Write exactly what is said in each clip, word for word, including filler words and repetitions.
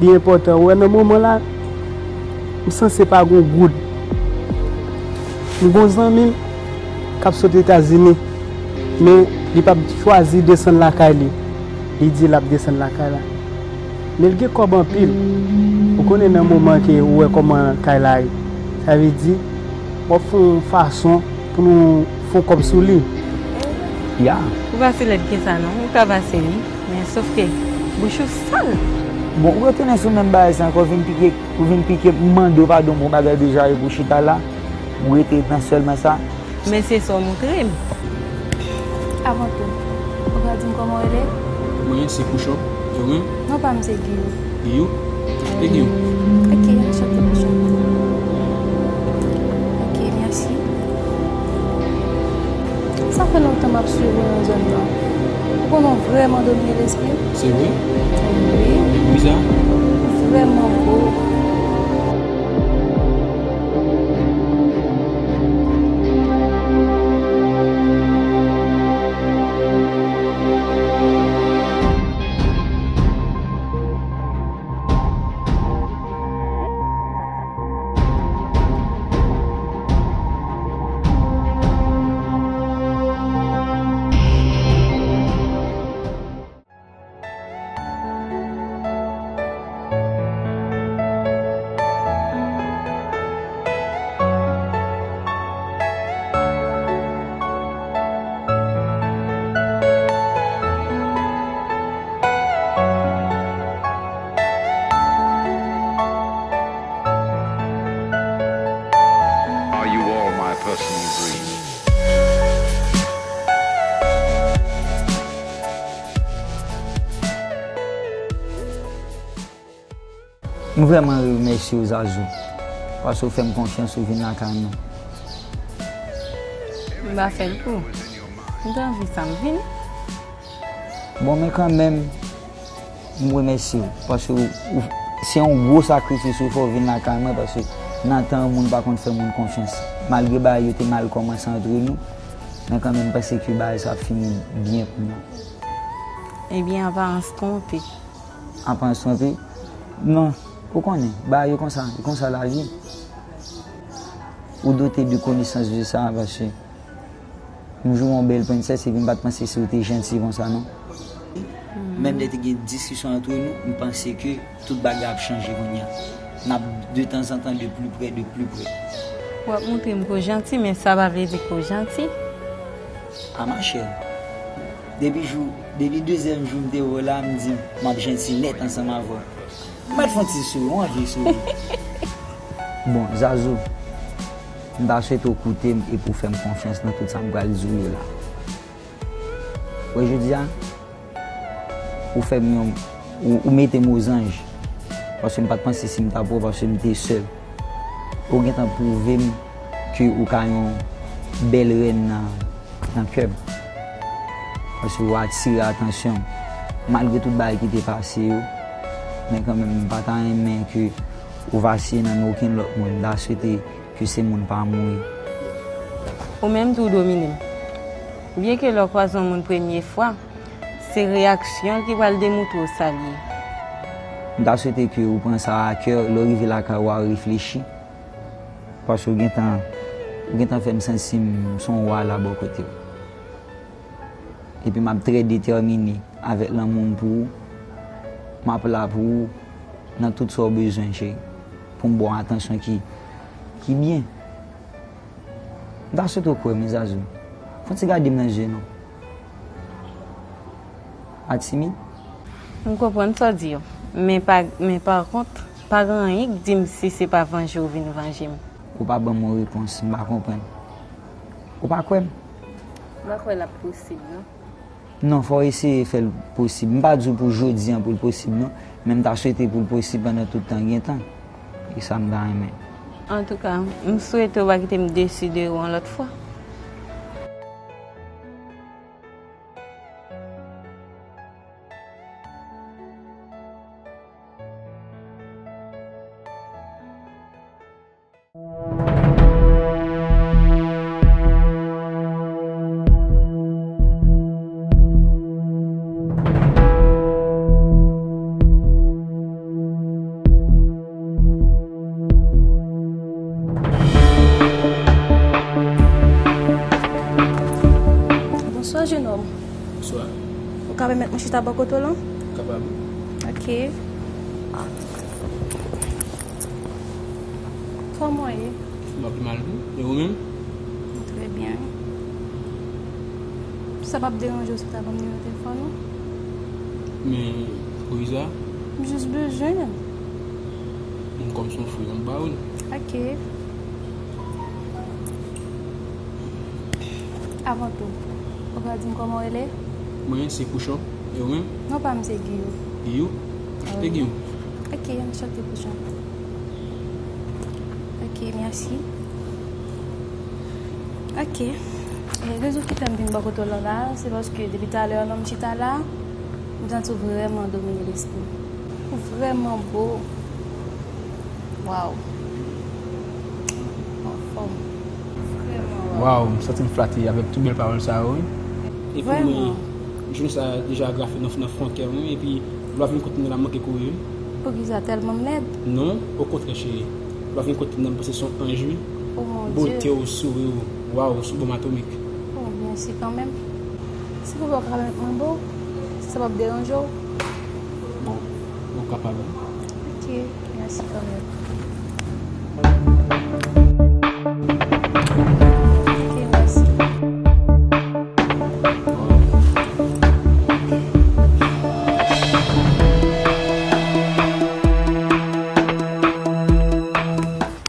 Li enpòtan, ou wè, nan moman la, m sanse pa gon goud. M gon zanmi m k ap sot Etazini, men li p ap chwazi desann lakay li. Li di l ap desann lakay la. Men l gen kòb anpil. Ou konnen nan moman ke ou wè kòman kay la ye. Sa vle di, w ap fè yon fason pou nou fè yon kòb sou li. Ya. Ou pa silèd ke sa non, ou ka pase wi, men sof ke bouch ou sal. Bon, ou retounen sou menm bagay sa ankò, vin pike, ou vin pike, m mande w padon pou yon bagay deja e pou chita la, ou rete nan sèlman sa. Men se sa w montre m. Avan tou, ou ka di m kòman w rele? Mwen, se Pouchòp. E ou menm? Non pa m se Giyou. Giyou? E Giyou? Ok, anchante Pouchòp. Ok, mèsi. Sa fè lontan m ap swiv ou nan zòn nan. Ou konnen w vrèman domine lespri m. Se vre? Wi. Depi sa? Vrèman gwo. Are you all my personal dreams? M vrèman remèsye w, Zazou, paske w fè m konfyans, ou vin lakay mwen. M pa fè l pou ou. M te anvi sa, m vini. Bon, men kanmenm, m remèsye w, paske w, w, se yon gwo sakrifis ou fè, w vin lakay mwen, paske nan tan yo, moun pa konn fè moun konfyans. Malgre bagay yo te mal kòmanse antre nou, men kanmenm, m panse ke bagay sa ap fini byen kounye a. Ebyen, aparans twonpe. Aparans twonpe? Non, ou konnen, bagay yo konsa, e konsa lavi. Ou dote de konesans de sa, paske m jwenn yon bèl prensès, epi m pa t panse si w te janti konsa, non. Menm lè te gen diskisyon antre nou, m panse ke tout bagay ap chanje kounye a. N ap de tanzantan de pli prè, de pli prè. W ap montre m ke w janti, men sa pa vle di ke w janti. A ma chère, depi jou, depi dezyèm jou m te wè w la, m di m ap janti nèt ansanm avè w. M pa t fè yon ti souri, yon vye souri. Bon, Zazou, m ta swete w koute m epi w fè m konfyans nan tout sa m pral di w yo la. Wè jodi a, ou fè m yon, ou, ou mete m ozanj. Paske m pa t panse si m t ap wè w, paske m te sèl. Ou gentan pwouve m ke ou ka yon bèl rèn nan, nan kè m. Paske ou atire atansyon m. Malgre tout bagay ki te pase yo, men kanmenm, m pa ta renmen ke ou vasiye nan men okenn lòt moun. M ta swete ke se moun pa m ou ye. Ou menm tou w domine m. Byenke lè w kwaze yon moun premye fwa, se reyaksyon l ki pral demoutre w sa l ye. M ta swete ke ou pran sa a kè, lè w rive lakay ou a, w reflechi. Paske w gentan, ou gentan fè m santi m se yon wa la bò kote w. Epi m ap trè detèmine avèk lanmou m pou ou. M ap la pou ou nan tout sa w bezwen, cheri. Pou m ba w atansyon ki, ki byen. M ta swete w kwè m, wi, Zazou. Fè yon ti gade m nan je non. Pa timid. M konprann sa w di yo. Men pa, men pa kont, pa gen anyen k di m si se pa vanje w vin vanje m. Ou pa ban m yon repons, m pa konprann. Ou pa kwè m? M pa kwè l ap posib, non. Non, fò w eseye fè l posib. M pa di w pou jodi a pou l posib, non. Men m ta swete pou l posib pandan tout tan gen tan. E sa m ta renmen. Antouka, m swete w pa kite m desi de ou yon lòt fwa. Ou ka pèmèt mwen chita bò kote w lan? Kapab. Ok. Kòman w ye? M ap mal tou. E ou menm? Trè byen. Sa p ap deranje w si w ta ban m nimewo telefòn ou? Men, poukisa? M jis bezwen. M kòm se yon fri, m ba ou l. Ok. Avan tou, ou ka di m kòman w rele? Mwen, se Pouchon. E ou menm? Non pa m, se Giyou. Giyou? Anchante, Giyou. Ok, anchante, Pouchon. Ok, mèsi. Ok. E rezon ki fè m vin bò kote w lan la, se paske depi talè an, lè m chita la, m santi w vrèman domine lespri m. Ou vrèman bo. Waw. Anfòm. Vrèman, waw. Waw, m santi m flate avèk tout bèl pawòl sa yo, wi. E pou mwen, jou sa deja grafe nan, nan fon kè mwen, epi lè w vin kote m nan la manke kouri, wi. Poukisa tèlman m lèd? Non, okontrè, cheri. Lè w vin kote m nan, m panse se yon anj, wi. Oh, mon Dieu. Bote w, souri w, waw, sou bonm atomik. Oh, mèsi kanmenm. Si pou w ka pèmèt mwen bo, si sa p ap deranje w. Bon, ou kapab. Ok, mèsi kanmenm. Ok, mèsi.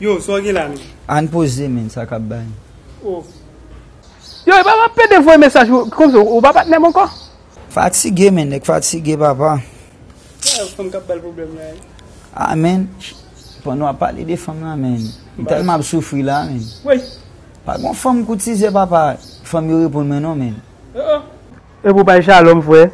Yo, sa w gen la menm? Ann poze, menn, sa k ap bay. Oh. Yo, e pa m ap pede voye mesaj pou, kòmsi ou pa patnè m ankò? Fatige, menn, nèg fatige, papa. Sa fanm k ap ba l pwoblèm la, wi. Ah, menn, pandan w ap pale de fanm la, menn, m tèlman ap soufri la, menn. Wi. Pa gon fanm koutize, papa, fanm yo reponn mwen non, menn. Oh, oh. Epi w bay Shalom, frè?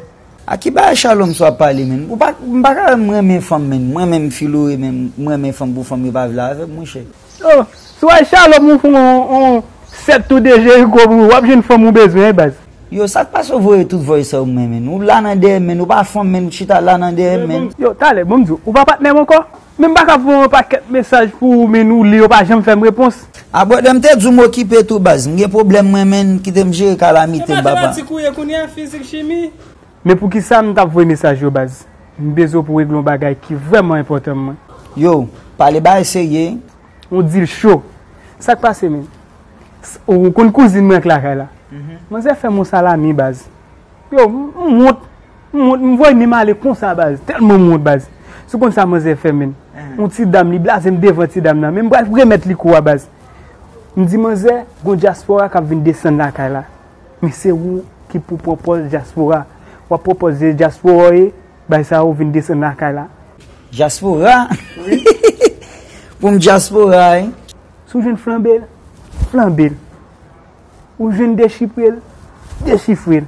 A ki bagay Shalom sa w ap pale, menn? Ou pa, m pa ka, m renmen fanm, menn. Mwen menm, Filore, menm, m renmen fanm pou fanm yo pa vle avè m, monchè. Oh, si w al Shalom, ou fè yon, yon sèt tou de Jeriko pou ou, w ap jwenn fanm ou bezwen, wi, baz. Yo, sa k pase w voye tout voice sa yo mwen, menn? Ou la nan dèyè m, menn. Ou pa fanm, menn. Ou chita la nan dèyè m, menn. Yo, talè, bon, m di w, ou pa patnè m ankò? Men m pa ka voye yon pakèt mesaj pou ou, menn, ou li, ou pa janm fè m repons. A, brother, m te di w m okipe tou, baz. M gen pwoblèm mwen, menn. Kite m jere kalamite m, papa. Se matematik ou ye kounye a, fizik, chimi? Men poukisa m t ap voye mesaj yo, baz? M bezwen w pou w regle yon bagay ki vrèman enpòtan mwen. Yo, pale bagay serye. Yon dil cho. Sa k pase, menn? S-, ou konn kouzin mwen k lakay la? Mhm. Manzè fè m yon salami, baz. Yo, m, m wont. M wont, m voye men m ale konsa, baz. Tèlman m wont, baz. Si w konn sa manzè fè, menn. Mhm. Yon ti dam, li blaze m devan ti dam nan. Men m pral remèt li kou a, baz. M di, manzè, gon dyaspora k ap vin desann lakay la. Men se ou ki pou pran pòz dyaspora. W ap pran pòz dyaspora w ye, bay sa yo vin desann lakay la. Dyaspora? Wi. Pou m dyaspora, wi. Si w jwenn flanbe l, flanbe l. Ou jwenn dechifre l, dechifre l.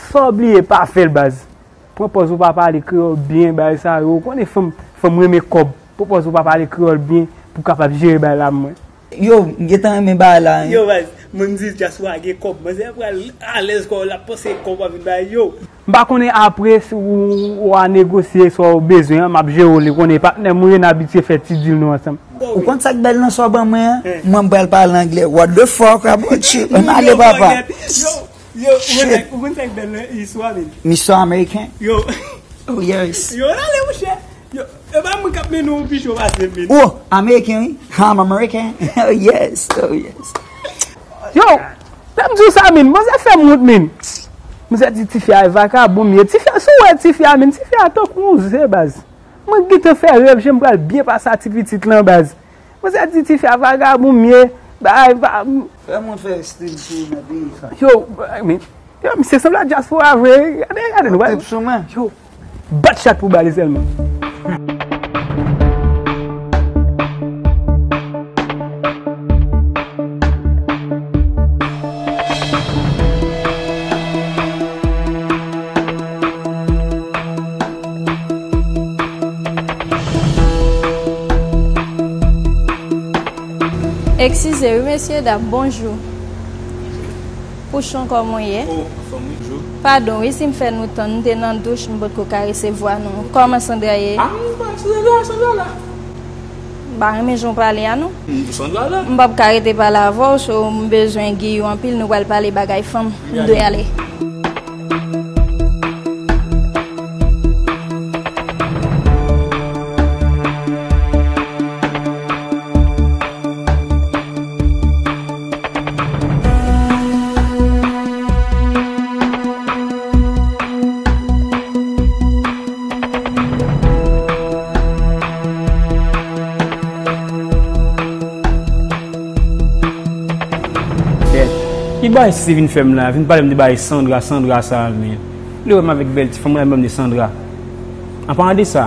Sa w bliye pa fè l, baz. Pran pòz ou pa pale kreyòl byen, bagay sa yo. Ou konnen fanm, fanm renmen kòb. Pran pòz ou pa pale kreyòl byen pou w kapab jere bagay la, mwen. Yo, m gentan renmen bagay la, wi. Yo, baz, mwen m di dyaspora gen kòb. Manzè pral alèz kò l ap panse kòb ap vin bay yo. M pa konnen apre si ou, ou a negosye sa w bezwen an, m ap jere w li, konnen patnè m ou ye, n abitye fè ti dil nou ansanm. Ou konn sa k bèl nan sa w ban mwen an? Mwen m pral pale anglè. What the fuck about you? Ann ale, papa. Yo, yo, ou konn sa k, ou konn sa k bèl nan istwa, men? Mister American? Yo. Oh, yes. Yo, ann ale, monchè. Yo, e pa mwen k ap mennen w pi cho pase m, men. Oh, American, wi. I'm American. Oh, yes. Oh, yes. Yo, lè m di w sa, men, manzè fè m wont, men. Manzè di tifi a e vakabon m ye. Tifi a, si w wè tifi a, men, tifi a tankou yon zen, baz. Mwen gentan fè rèv, jan m pral byen pase a ti pitit lan, baz. Manzè di tifi a vakabon m ye, bagay pa. Frè mwen fè stil sou nan peyi sa. Yo, men, yo, misye sanble a dyaspora vre. Gade, gade nou, tip sou mwen. Yo, bat chat pou bale sèlman. Eskize wi, mesyedam, bonjou. Pouchon, kòman w ye? Oh, anfòm wi, bonjou. Padon wi si m fè nou tann, nou te nan douch, nou potko ka resevwa nou. Kòman Sandra ye? Ah, Sandra la, Sandra la. M pa renmen jan w pale a non. M, Sandra la. M p ap ka rete pale avè w, so m bezwen Giyou anpil, nou pral pale bagay fanm. M dwe ale. Bagay si vin fè m la, vin pale m de bagay Sandra, Sandra sa, men. Li wè m avèk bèl ti fanm, li wè m de Sandra. An palan de sa,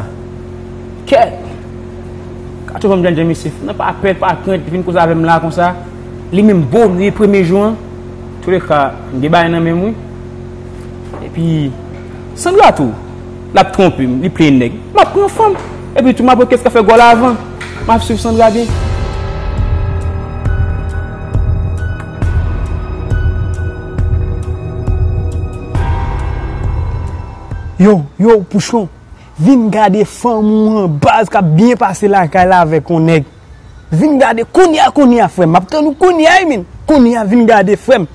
kèt! Ka toujou m djandjan mesye, nan pa pè, pa krent, li vin koze avè m la konsa. Li menm bo m depi premye jou an. Touleka, m gen bagay nan men m wi. Epi, Sandra tou, l ap twonpe m, li plenn nèg. M ap pran fanm. Epi tou, m ap wè kiyès k ap fè gòl avan. M ap swiv Sandra byen. Yo, yo, Pouchon, vin gade fanm ou an baz k ap byen pase lakay la avèk yon nèg. Vin gade kounye a, kounye a, frè m. M ap tann ou kounye a, wi, men. Kounye a, vin gade, frè m.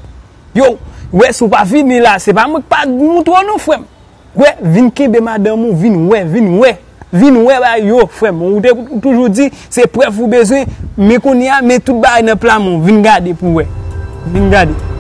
Yo, wè, si w pa vini la, se pa mwen k pa montre w non, frè m. Wè, vin kenbe madanm ou, vin wè, vin wè. Vin wè bagay yo, frè m. Ou te toujou di, se prèv ou bezwen, men kounye a, men tout bagay nan pla men w. Vin gade pou w wè. Vin gade.